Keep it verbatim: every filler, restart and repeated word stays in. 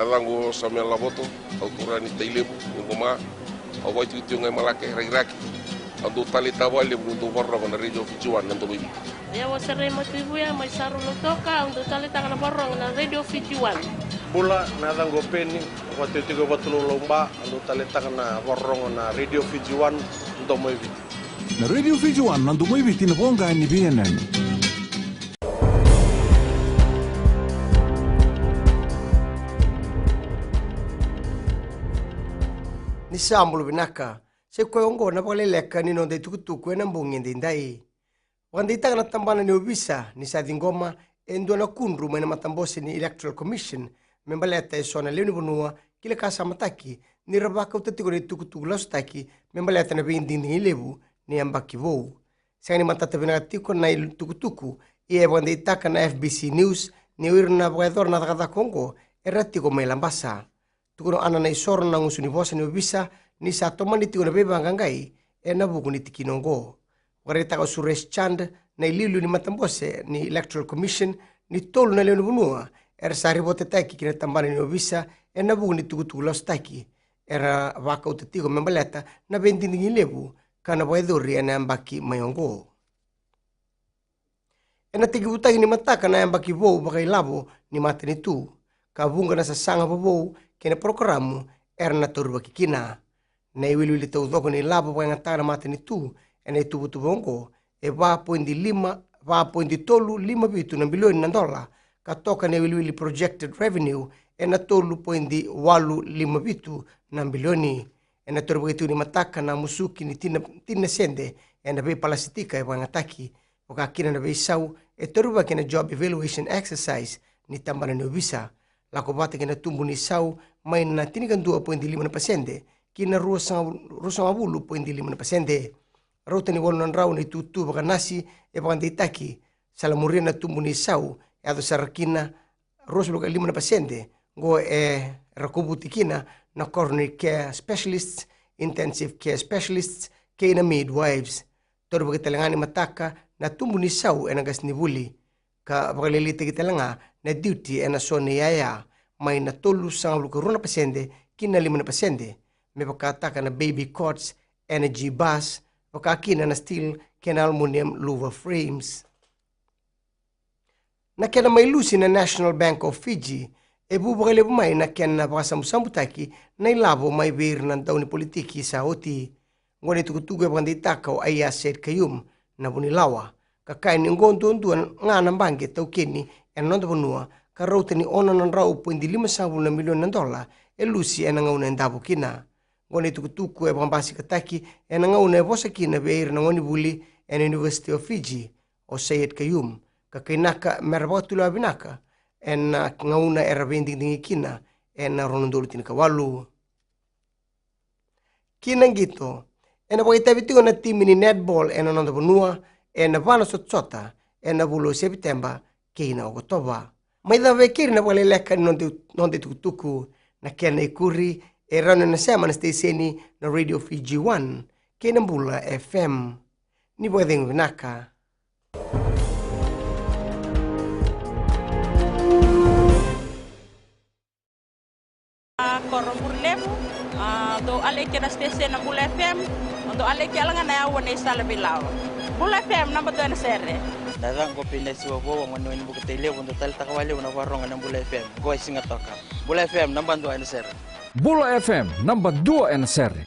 Yacaqu o Samuel Lavoto, au turaga ni Tailevu, ni Qoma. Au vakaitikotiko ga i Malake, Rakiraki. Au dau taleitaka vakalevu niu dau vakarorogo na Radio Fiji One na Domoiviti. Au o Serei Matuivuya mai Saru, Lautoka, au dau taleitaka na vakarorogo na Radio Fiji One. Bula, na yacaqu o Peni, au vakaitikotiko e Vatulaulau, Ba, au dau taleitaka na vakarorogo na Radio Fiji One, Domoiviti. Na Radio Fiji One, na Domoiviti, na voqa ni veiyanuyanu. Ni sa bula vinaka. Sa i koya oqo na vakaleleka ni noda itukutuku ena bogi edaidai. Vakadeitaka na tabana ni ovisa ni sa ciqoma e dua na kudru mai na matabose ni Electoral Commission me baleta eso na lewe ni vanua ki na ka sa mataki, ni ra vakauta tiko na itukutuku lasutaki me baleta na veidigidigi levu ni yabaki vou. Sega ni matata vinaka tiko na itukutuku, ia e vakadeitaka na F B C News ni o ira na vakayacora na cakacaka oqo era tiko mai Labasa. Tukuna o Ana Naisoro na gusu ni vosa ni ovisa ni sa tomani tiko na veivaqaqai ena vuku ni tikina oqo. Vakaraitaka o Suresh Chand na iliuliu ni matabose ni Electoral Commission ni tolu na lewe ni vanua era sa ripotetaki ki na tabana ni ovisa ena vuku ni tukutuku lasutaki era vakauta tiko me baleta na veidigidigi levu ka na vakayacori ena yabaki mai oqo. Ena tekivutaki ni mataka na yabaki vou vakailavo ni matanitu, ka vuqa na sasaga vovou kei na parokaramu era na taurivaki kina. Na iwiliwili taucoko ni ilavo vakayagataka na matanitu ena ituvatuva oqo e va poidi lima, va poidi tolu lima vitu na bilioni na dola, ka toka na iwiliwili projected revenue ena tolu poidi walu lima vitu na bilioni. Ena taurivaki tiko ni mataka na musuki ni tini na, tini na sede ena veipalasitiki e vakayagataki, vaka kina na veisau e taurivaki ena job evaluation exercise ni tabana ni ovisa. Lako vata kei na tubu ni sau mai na tinikadua poidi lima na pasede ki na ruasagavulu, ruasagavulu poidi lima na pasede. Rauta ni walu na drau na itutu vakanasi e vakadeitaki. Sa lamuria na tubu ni sau e yaco sara kina ruasagavulu ka lima na pasede, oqo era kovuti kina na coronary care specialists, intensive care specialists, kei na midwives. Taurivaki tale ga ni mataka na tubu ni sau ena qasenivuli, ka vakalailaitaki tale ga na duty ena so na iyaya, mai na tolusagavulu ka rua na pasede ki na lima na pasede, me vakataka na baby cots, energy bars, vaka kina na steel kei na aluminium louver frames. Na kena mai lusi na National Bank of Fiji e vu vakalevu mai na kena vakasabusabutaki na ilavo mai vei ira na daunipolitiki sa oti. Oqo na itukutuku e vakadeitaka o Aiyaz Sayed-Khaiyum na Vunilawa, ka kaya ni oqo duadua ga na baqe taukeni ena noda vanua, ka rauta ni ono na drau poidi limasagavulu na milioni na dola e lusi ena gauna e davo kina. Oqo na itukutuku e vakabasikataki ena gauna e vosa kina vei ira na gonevuli ena University of Fiji o Sayed-Khaiyum, ka kainaka mera vakatulewa vinaka ena gauna era veidigidigi kina ena rua na udolu tinikawalu. Ki na qito, ena vakaitavi tiko na timi ni netball ena noda vanua ena va na sotasota ena vula o Sepiteba kei na Okotova. Mai cava e keri na vakaleleka ni noda, noda itukutuku. Na kena ikuri e rawa ni na sema na siteseni na Radio Fiji One kei na Bula F M. Ni vakacegu vinaka. A, Koro Bure Levu, a, dou aleki na station na Bula F M, dou aleki yala ga na yaua na isala veilawa. Bula F M, naba dua ena sere. Na yacaqu o Peni Siwavou, au gone ni Bukatai Levu, dou taleitaka vakalevu na vakarorogo na Bula F M. Qo e Sigatoka. Bula F M, naba dua ena sere. Bula F M, naba dua ena sere.